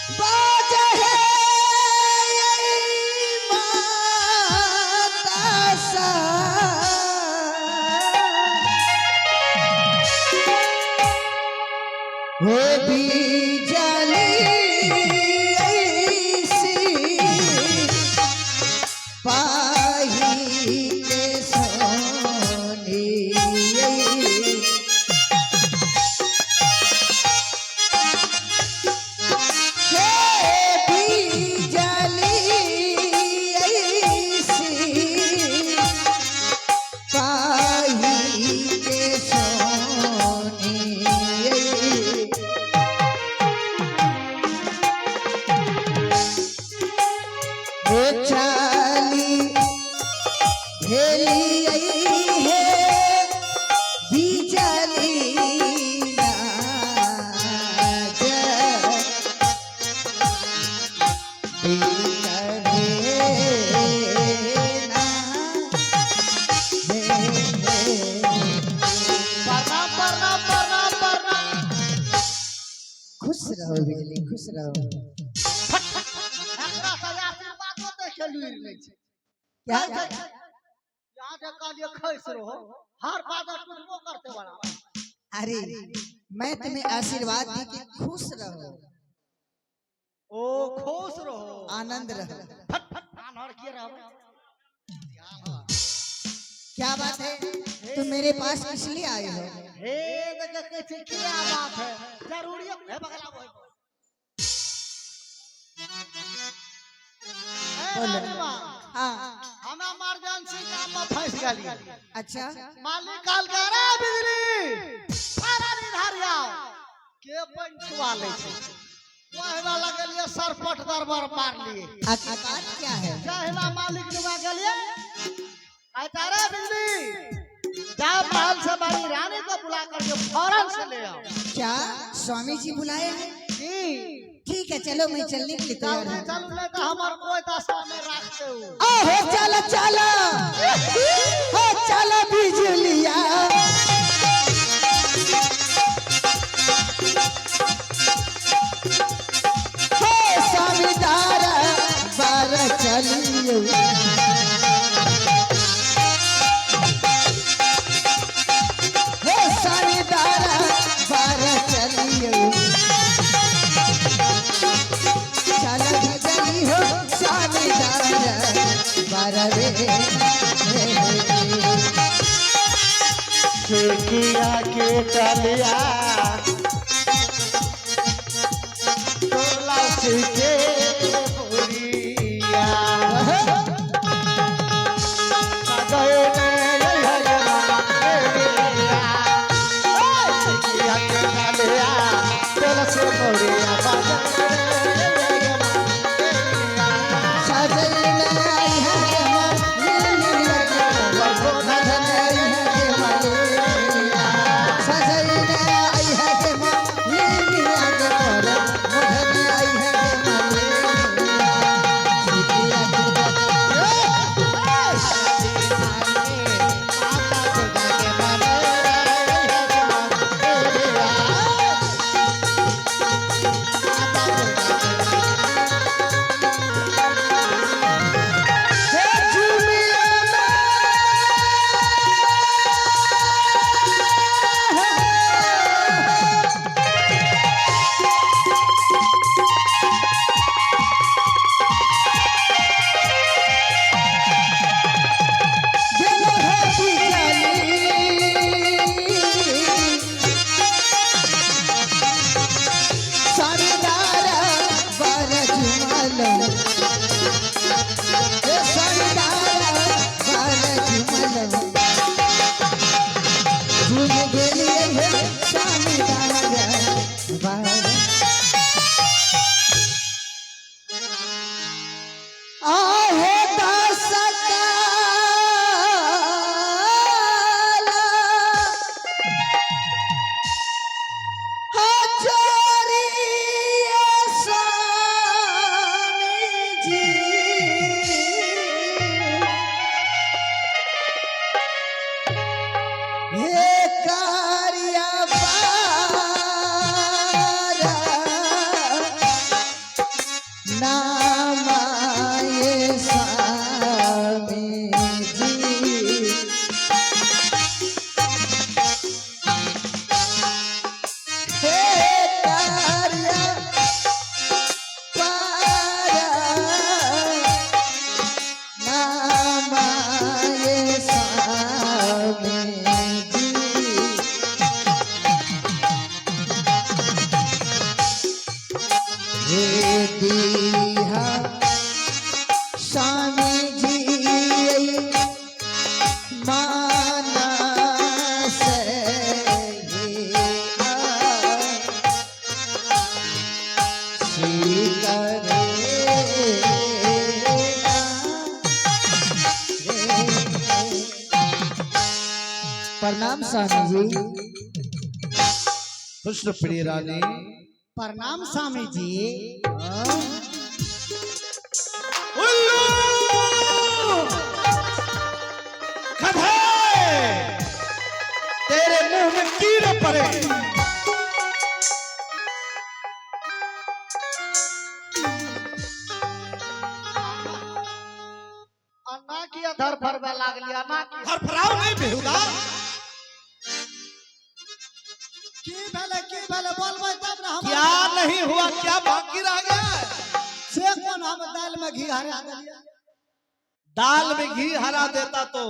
बाजे हे माता सा हो बिजली ऐसी पाही के सोनी। हे बिजली ऐसी पाही के सोनी। हे चाली भेली है बिजली नाज प्रणाम प्रणाम प्रणाम प्रणाम। खुश रहो बिजली, खुश रहो। एकरा से आशीर्वादो दै के लुरि नहि छै। क्या? यहाँ जे कहलियै खसि रहो, हर बादल टूटबो करते बड़ा। अरे मैं तुम्हें आशीर्वाद दी कि खुश रहो। ओ खुश रहो, आनंद रहो। आन्हर के रहबै? क्या बात है, तुम मेरे पास किस लिए आए हो? हे देखे कहै छै क्या बात है, जरूरी है। हे बगला बोल। बोलो। हाँ। हम इमरजेंसी काम में फंस गेलियै। अच्छा। मालिक कहल के रे बिजली फौरन इधर आओ, के पानि छुआ लै छै। ओहिना लगेलियै सरपट दरबार मारलियै। आखिर बात क्या है? जहिना मालिक नुमा गेलियै, कहता रे बिजली जा महल से बड़ी रानी को बुला करके फौरन से ले आओ। क्या स्वामी जी बुलाए हैं? जी। ठीक है, चलो मैं चलने के लिए तैयार जल्दी हूँ। चलू, नहीं तो हमार कोई दशा में रखते हो। आहो चलो चलो, हो चलो बिजलिया। हो स्वामी दारा बार चलियो। हो स्वामी दारा बार चलियो। चल बिजली हो स्वामी दारा बार रे। किया के चलिया तुलसी के पुरिया सजय ने किया के चलिया तुलसी पुरिया। सजैन आई है के मालिया के पर मधन आई है के मालिया। नाम ये स्वामी जी। हे कार्य पार नाम ये स्वामी जी। हे दीहा स्वामी जी माना प्रणाम स्वामी जी। कृष्ण प्रिय रानी। प्रणाम स्वामी जी। उल्लू गधे, तेरे मुंह में कीड़े पड़े। अन्ना की धर भरबे लागली अन्ना की। फरफराओ नहीं बेहुदा। की भेलै, की भेलै, बोलबै तब ने हम। क्या नहीं हुआ, क्या बाकी रह गया है? से कोन हम दालि में घी हरा देलियै? दाल में घी हरा देता तो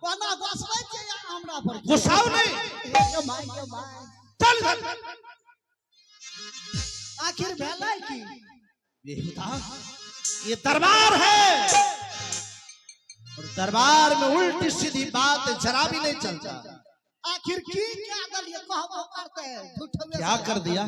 कोना गोसबै छियै अहाँ हमरा पर? गुस्साओ नहीं। हे गे my, गे my. चल इधर। आखिर भेलै की? बेहुदा, ये दरबार है और दरबार में उल्टी सीधी बात जरा भी नहीं चलता। आखिर की क्या देलियै, कहबो करते झूठवे। क्या कर दिया?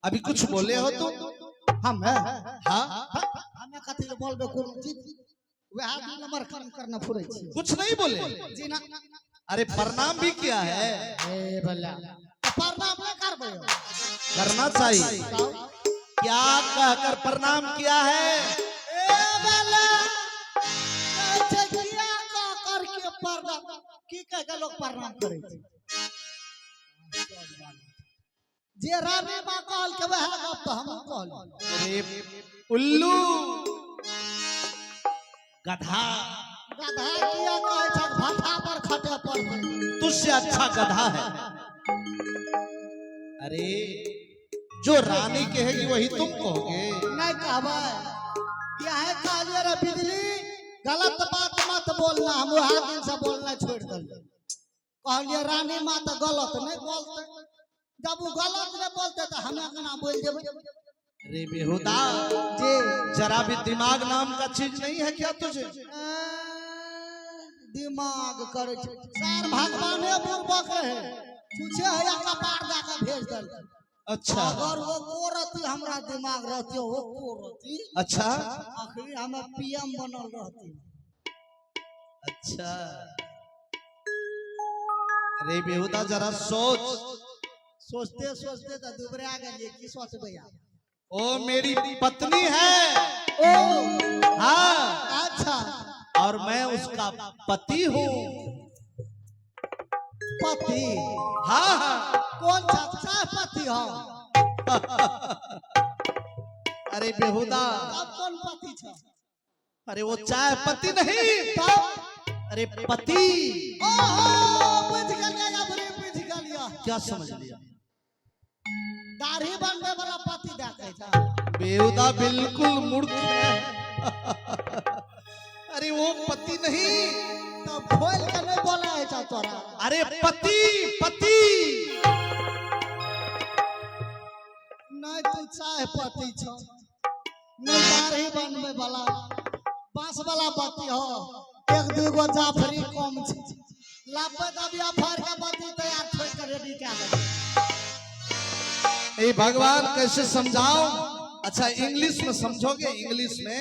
अभी कुछ बोले हो तुम? हम है? हाँ। हमे कथी लए बोलबै कोनो चीज? वएह दू नंबर काम करना फुरै छी। कुछ नहीं बोले? जी ना। अरे, प्रणाम भी किया है। ए भला, प्रणाम नहि करबै? करना चाहिए। क्या कहकर प्रणाम किया है? ए भला, कहै छै किया कह करके प्रणाम, की कह के लोग प्रणाम करै छै? जे रानी माँ कहल के वएह गप तऽ हमहूँ कहलियै। अरे उल्लू गधा। गधा किया कहै छै? भट्ठा पर खटे पड़तै। तुझसे अच्छा गधा है। अरे, जो रानी कहेगी वही तुम कहोगे? नहीं कहबै। यह कहलियै रे बिजली, गलत बात मत बोलना। हम वएह दिन से बोलना छोड़ि देलियै। कहलियै रानी माँ तऽ गलत नहीं बोलते। जब ओ गलत नहीं बोलते तऽ हमे केना बोलि देबै? अरे बेहुदा, जी। जरा भी दिमाग नाम का चीज नहीं है क्या तुझे? दिमाग करै छै सर, भगवाने बुड़बक रहे, छुछे हैया कपार दए कऽ भेज देलकै। अगर वो को रहती हमरा दिमाग रहती, वो को रहती, आखिर हमे पीएम बनल रहती। अच्छा, अरे बेहुदा, जरा सोच। सोचते सोचते तऽ दुबरा गेलियै। की सोचबै आब? ओ मेरी पत्नी है। ओ। हाँ। और मैं उसका पति हूँ। पति? हाँ हाँ कौन सा चाय पति हो? अरे बेहुदा। तब कौन पति छ? अरे, वो चाय पति नहीं। तब? अरे, पति। ओहो, बुझि गेलियै, अबरी बुझि गेलियै। क्या समझ लिया? दाढ़ी बनबै वाला पति दए कहै छै। बेहुदा, बिल्कुल मूर्ख है। अरे, वो पति नहीं। तब खोल के नहीं बोला है छौ तोरा? अरे, पति पति। नहीं तू चाय पति छौ, नहीं दाढ़ी बनबै वाला, बांस वाला पति हो। एक दू गो जाफरी कम छै, लापे दबिया फाड़ के बत्ती तैयार ठोक के रेडी कए देबै। ए भगवान, कैसे समझाओ? अच्छा, इंग्लिश में समझोगे? इंग्लिश में?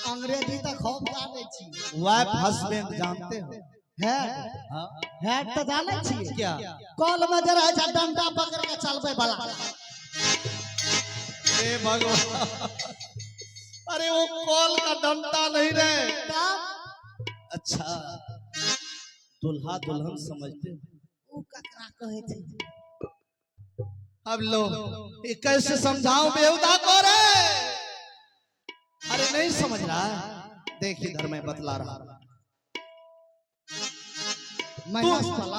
अंग्रेजी तऽ खूब जानै छी। वाइफ हस्बैंड जानते हो? हेड? हाँ। हेड तऽ जानै छी। क्या? कल में जे रहै छै डंडा पकड़ के चलबै वाला। ए भगवान, अरे वो कॉल का डंडा नहीं रहे। तब? अच्छा, दुल्हा दुल्हन समझते हो? उ ककरा कहै छै? अब लो, ये कैसे समझाऊं बेहुदा को रे? नहीं समझ रहा है, देख इधर मैं बतला रहा। माइनस वाला।